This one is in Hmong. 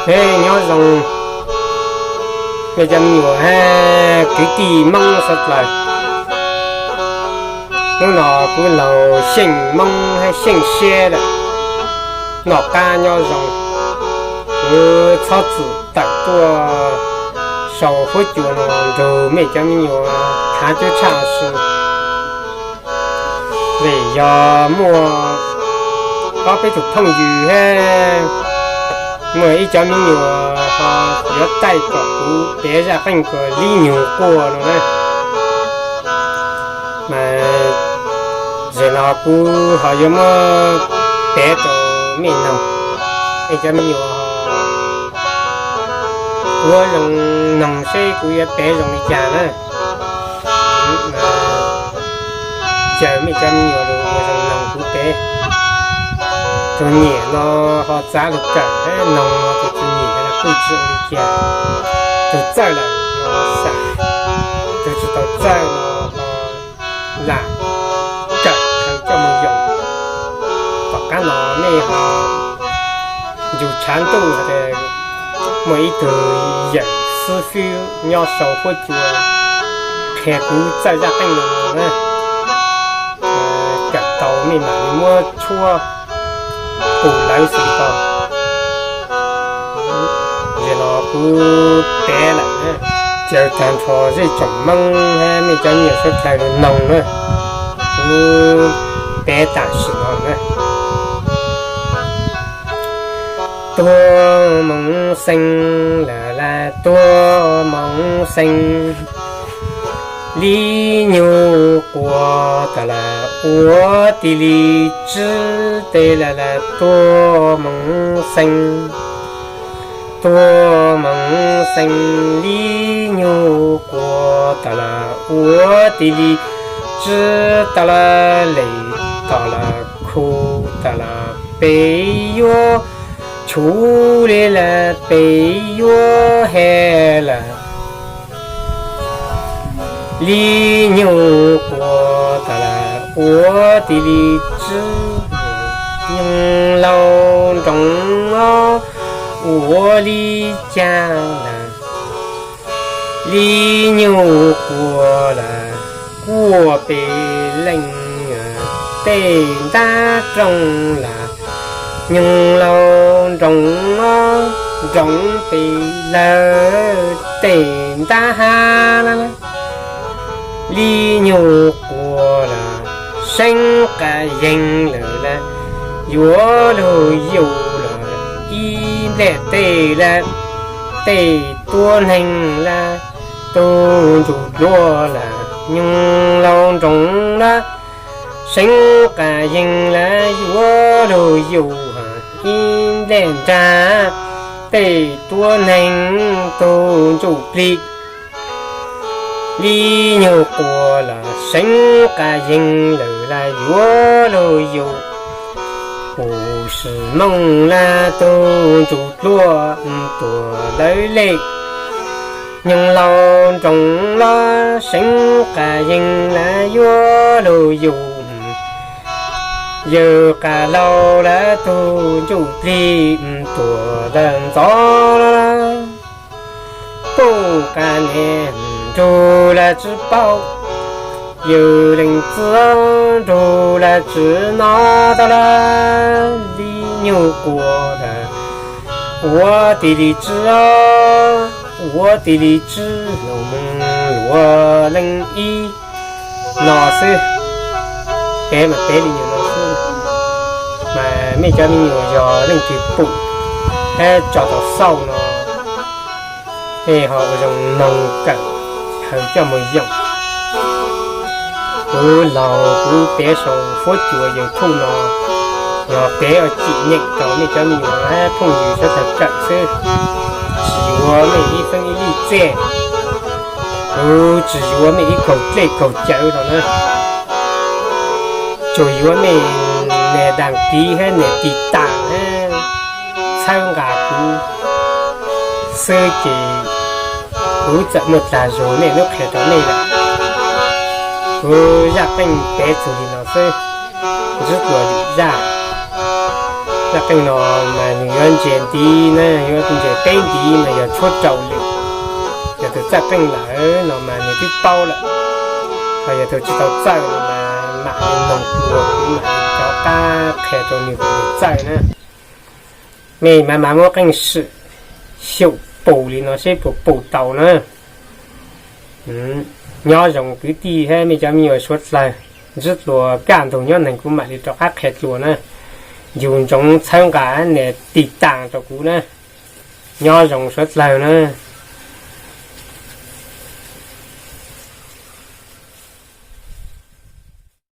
Hej, nyob zoo nej cov me nyuam hab kwv tij Moob suav dlawg. Hnub no kuv laug Xyeej Moob hab Xyeej Siab lawm, noj qab nyob zoo. Kuv txhob txwm tawm tuaj sau huab cua no nrug mej cov me nyuam khav cub tshaj su. Vim yog muaj ob peb tug phooj ywg hab muaj ib cov me nyuam ho yuav taij kom kuv piav zaj qeej kws Lib Nyug Quaj no na. Mas zaum no kuv ho yuav muab piav rau mej noog, mej cov me nyuam ho ua zoo noog seb kuv yuav piav zoo li cas na. Caw mej cov me nyuam lug ua zoo noog kuv piav. Tug nyiam no ho txav lug kawm, noog no tug tsis nyiam los kuj tsis ua li cas. Tug txawj lawm no xam, tug tsis tau txawj no ho lam kawm khaws coj moog yoom. Tom qab no mej ho ncu tshav ntuj has tas muaj ib tug yawm xib fwb nyob sau huab cua qhia kuv txawj zaj qeej no na. Kawm tau mej mam li muab tshuab pum lawv xwb tau. Zaum no kuv piav lawm, caw tag nrho zej tsoom Moob hab mej cov me nyuam suav dlawg lug noog na. Kuv piav tam sim no na. Tuag Moob Xeeb lawm, lawm tuag Moob Xeeb, Lib Nyug Quaj tas lawm ua tib li tswb tes lawm, lawm tuag Moob Xeeb. Tuag Moob Xeeb, Lib Nyug Quaj tas lawm ua tib li tswb tas lawm, le tas lawm, khu tas lawm, peb yuav tshuv le lawm, peb yuav he lawm. Lib Nyug Quaj tas lawm ua tib li tswb, Nyoog Laug Nroog os, ua li cas lawm? Lib Nyug Quaj lawm, kuaj peb leeg, tej ntab rooj lawm, Nyoog Laug Nroog os, nroov peb lawm, tej ntab hab lawm. Lib Nyug Quaj lawm, seeb qas yeeg lawm, yuav lug yug lawm, ib nplej tej lawm, tej tuab neeg lawm, tug ntsuj dluab lawm, Nyoog Laug Nroog lawm, seeb qas yeeg lawm, yuav lug yug ib nplej nrag, tej tuab neeg tug ntsuj plig. Lib Nyug Quaj lawm, seeb qas yeeg lawm, yuav lug yug, pum sim mooj lawm, tug ntsuj dluab tuag lawm le. Nyoog Laug Nroog lawm, seeb qas yeeg lawm, yuav lug yug, yawg qas laug lawm, tug ntsuj plig tuag lawm ntxov lawm. Puj qas ne nrug lawm tsi paub, yawg leej txiv nrug lawm tsi nov tas lawm. Lib Nyug Quaj lawm, ua tib li tswb, ua tib li tswb, lug moog luag leej ib no xwb. Peb mas peb li nyuag no xwb, mas mej cov me nyuam yog leej twg pum hab tso tau xauj no, mej ho ua zoo noog kawm khaws coj moog yoom. Kuv laug kuv piav sau huab cua YouTube no, yog piav ua cim nyeem rau mej cov me nyuam hab phooj ywg sawv dlawg kawm xwb, tsi yuav mej ib feeb ib lij txej, kuv tsi yuav mej ib kaug dlej kaug cawv no na. Tsuas yuav mej nias dag kiv hab nias tiv tas hab txhawb nqa kuv xwb ces kuv txawm muaj dlaag zug mej lub qhia rau mej lawm. Kuv zaj qeej piav txug li no xwb, ntsib dlua lwm zaj. Txawj qeej no mas nws yuav ntses ntiv na, yuav ntses peb ntiv mas yog tshuab rau lwm. Yog tus txawj qeej lawm no mas nws twb paub lawm. Ho yog tus tsis tau txawj no mas mam li noog dua, kuv mam li rov qab qhia rau nws kom nws txawj na. Mej mam mam muab qeej sim xyaum pum li no seb puas pum tau na. Nyob zoo kwv tij hab mej cov me nyuam suav dlawg, ntsib dlua kaj ntug nyob neeg kuv mam li rov qab qhia dlua na. Yug ntsoov txhawb nqa nias tiv tas rau kuv na. Nyob zoo suav dlawg na.